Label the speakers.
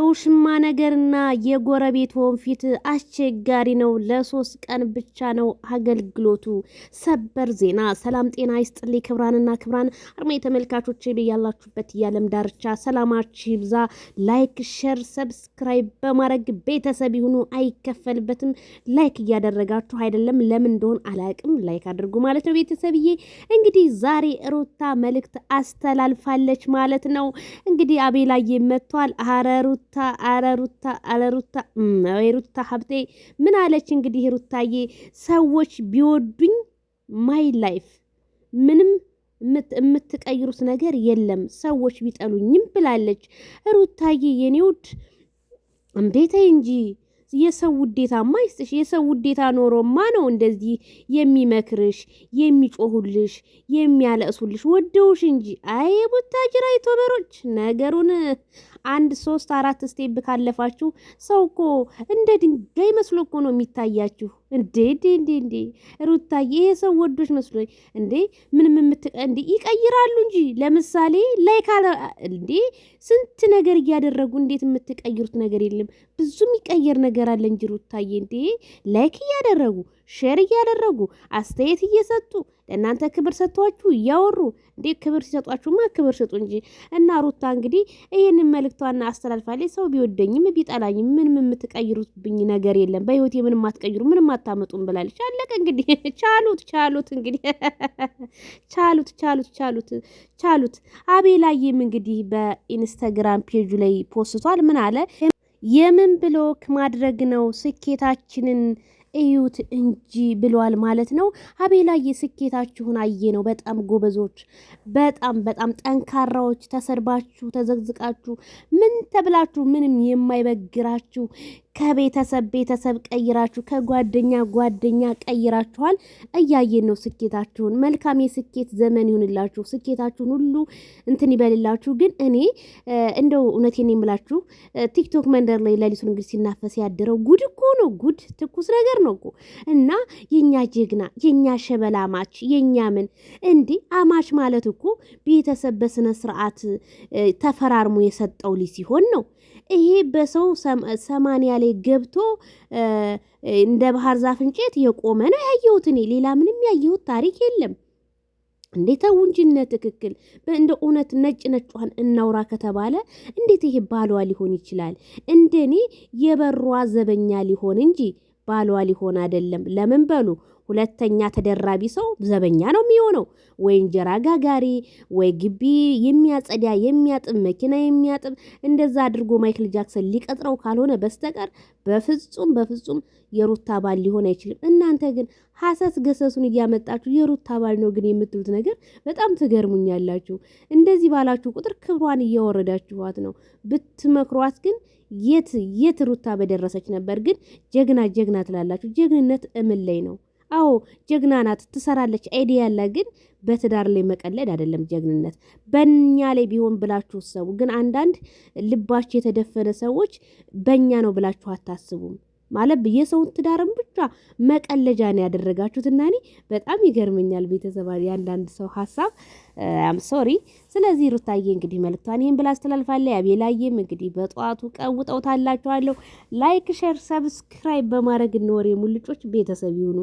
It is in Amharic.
Speaker 1: የውሽማ ነገርና የጎረቤት ወንፊት አስቸጋሪ ነው። ለ3 ቀን ብቻ ነው አገልግሎቱ። ሰበር ዜና። ሰላም ጤና ይስጥልኝ ክብራንና ክብራን አድማጭ ተመልካቾች፣ ያላችሁበት የዓለም ዳርቻ ሰላማችሁ ይብዛ። Like፣ share፣ subscribe በማድረግ ቤተሰብ ይሁኑ። አይከፈልበትም። Like እያደረጋችሁ አይደለም፣ ለምን እንደሆን አላቅም። Like አድርጉ ማለት ነው ቤተሰብዬ። እንግዲህ ዛሬ ሩታ መልእክት አስተላልፋለች ማለት ነው። እንግዲህ አቤላዬ መጥቷል። አረ ሩታ፣ አረ ሩታ፣ አረ ሩታ፣ ሩታ ሀብቴ ምን አለች? እንግዲህ ሩታዬ ሰዎች ቢወዱኝ my life ምንም የምትቀይሩት ነገር የለም፣ ሰዎች ቢጠሉኝም ብላለች። ሩታዬ የኔ ውድ፣ እንዴት እንጂ የሰው ውዴታማ ይስጥሽ። የሰው ውዴታ ኖሮማ ነው እንደዚህ የሚመክርሽ፣ የሚጮሁልሽ፣ የሚያለቅሱልሽ ወደውሽ እንጂ። አይ ቡታጅራ ዩቱበሮች፣ ነገሩን አንድ ሶስት አራት step ካለፋችሁ ሰው እኮ እንደ ድንጋይ መስሎ እኮ ነው የሚታያችሁ። እንዴ እንዴ እንዴ እንዴ ሩታዬ፣ ይሄ ሰው ወዶች መስሎኝ እንዴ ምንም እንዴ ይቀይራሉ እንጂ፣ ለምሳሌ like አለ እንዴ ስንት ነገር እያደረጉ እንዴት የምትቀይሩት ነገር የለም። ብዙ የሚቀየር ነገር አለ እንጂ ሩታዬ፣ እንዴ like እያደረጉ፣ share እያደረጉ፣ አስተያየት እየሰጡ፣ ለእናንተ ክብር ሰጥቷችሁ እያወሩ፣ እንዴ ክብር ሲሰጧችሁማ ክብር ስጡ እንጂ። እና ሩታ እንግዲህ ይህንን መልእክቷን አስተላልፋለች። ሰው ቢወደኝም ቢጠላኝም ምንም የምትቀይሩብኝ ነገር የለም፣ በህይወቴ ምንም አትቀይሩ፣ ምንም አታመጡም ብላለች። አለቀ እንግዲህ። ቻሉት፣ ቻሉት፣ እንግዲህ ቻሉት፣ ቻሉት፣ ቻሉት፣ ቻሉት። አቤላዬም እንግዲህ በኢንስታግራም ፔጁ ላይ ፖስቷል። ምን አለ? የምን block ማድረግ ነው፣ ስኬታችንን እዩት እንጂ ብሏል ማለት ነው። አቤላዬ፣ ስኬታችሁን አየ ነው። በጣም ጎበዞች፣ በጣም በጣም ጠንካራዎች፣ ተሰርባችሁ ተዘግዝቃችሁ ምን ተብላችሁ ምንም የማይበግራችሁ፣ ከቤተሰብ ቤተሰብ ቀይራችሁ፣ ከጓደኛ ጓደኛ ቀይራችኋል። እያየን ነው ስኬታችሁን። መልካም የስኬት ዘመን ይሁንላችሁ። ስኬታችሁን ሁሉ እንትን ይበልላችሁ። ግን እኔ እንደው እውነቴን የምላችሁ ቲክቶክ መንደር ላይ ሌሊቱን እንግዲህ ሲናፈስ ያደረው ጉድ እኮ ነው። ጉድ ትኩስ ነገር ነው እኮ። እና የኛ ጀግና፣ የኛ ሸበላ አማች፣ የኛ ምን እንዲህ አማች ማለት እኮ ቤተሰብ በስነ ስርዓት ተፈራርሞ የሰጠው ልጅ ሲሆን ነው። ይሄ በሰው 80 ላይ ገብቶ እንደ ባህር ዛፍ እንጨት የቆመ ነው ያየሁት። እኔ ሌላ ምንም ያየሁት ታሪክ የለም። እንዴ ተው እንጂ እነ ትክክል እንደ እውነት ነጭ ነጯን እናውራ ከተባለ እንዴት ይሄ ባሏ ሊሆን ይችላል? እንደኔ የበሯ ዘበኛ ሊሆን እንጂ ባሏ ሊሆን አይደለም። ለምን በሉ፣ ሁለተኛ ተደራቢ ሰው ዘበኛ ነው የሚሆነው። ወይ እንጀራ ጋጋሪ፣ ወይ ግቢ የሚያጸዳ፣ የሚያጥብ፣ መኪና የሚያጥብ፣ እንደዛ አድርጎ ማይክል ጃክሰን ሊቀጥረው ካልሆነ በስተቀር በፍጹም በፍጹም የሩታ ባል ሊሆን አይችልም። እናንተ ግን ሀሰስ ገሰሱን እያመጣችሁ የሩታ ባል ነው ግን የምትሉት ነገር በጣም ትገርሙኛላችሁ። እንደዚህ ባላችሁ ቁጥር ክብሯን እያወረዳችኋት ነው። ብትመክሯት ግን የት የት ሩታ በደረሰች ነበር። ግን ጀግና ጀግና ትላላችሁ። ጀግንነት እምን ላይ ነው? አዎ ጀግና ናት፣ ትሰራለች፣ idea ያለ፣ ግን በትዳር ላይ መቀለድ አይደለም ጀግንነት። በእኛ ላይ ቢሆን ብላችሁ ሰቡ። ግን አንዳንድ ልባችሁ የተደፈነ ሰዎች በእኛ ነው ብላችሁ አታስቡም። ማለት የሰውን ትዳርም ብቻ መቀለጃ ነው ያደረጋችሁት። እና እኔ በጣም ይገርመኛል ቤተሰብ የአንዳንድ ሰው ሀሳብ፣ I'm sorry። ስለዚህ ሩታዬ እንግዲህ መልእክቷን ይህን ብላ አስተላልፋለች። አቤላዬም እንግዲህ በጠዋቱ ቀውጠውታላችኋለሁ። Like፣ share፣ subscribe በማድረግ እንወሬ ሙልጮች ቤተሰብ ይሁኑ።